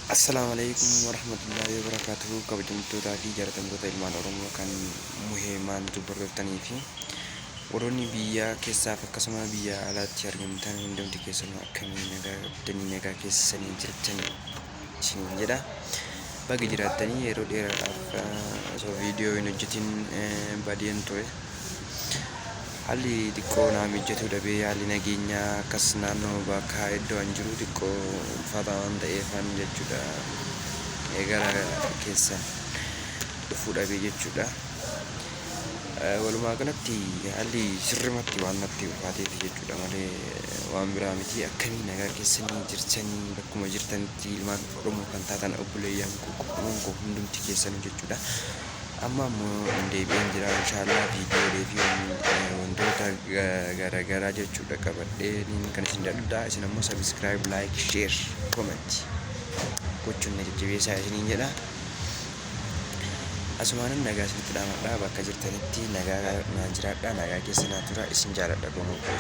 Assalaamu alaikum warahmatullaahi wabarakaatuhu. Kabajamtootaa fi jaalatamtoota ilmaan Oromoo kan muhee maantu hordoftanii fi warroonni biyya keessaaf akkasuma biyya alaatti argamtan hundumti keessanuu akkamii nagaa qabdanii, nagaa keessanii jirtanii isiniin jedha. Baga jiraattanii. Yeroo dheeraadhaaf osoo viidiyoo hin hojjetin badeen ture. Haalli xiqqoo naa mijatuu dhabee, haalli nageenyaa akkas naannoo bakka iddoo an jiru xiqqoo ulfaataa waan ta'eefan jechuudha, gara keessan dhufuu dhabee jechuudha. Walumaa galatti haalli sirrimatti waan natti ulfaateef jechuudha malee waan biraa miti. Akkamii nagaa keessanii jirtanii? Bakkuma jirtanitti ilmaan Oromoo kan taatan, obboleeyyan koo, qomoon koo hundumti keessanuu jechuudha. Amma ammoo hin deebi'een jira, inshaallah. Viidiyoolee fi wantoota garaagaraa jechuudha qabadhee kan isin dadhabdaa. Isin ammoo subscribe, like, share, comment gochuun na jajjabeessaa isiniin jedha. Asumaanan nagaa isinitti dhaamadha. Bakka jirtanitti nagaa naa jiraadha, nagaa keessa naa tura. Isin jaaladha, qomoo koo.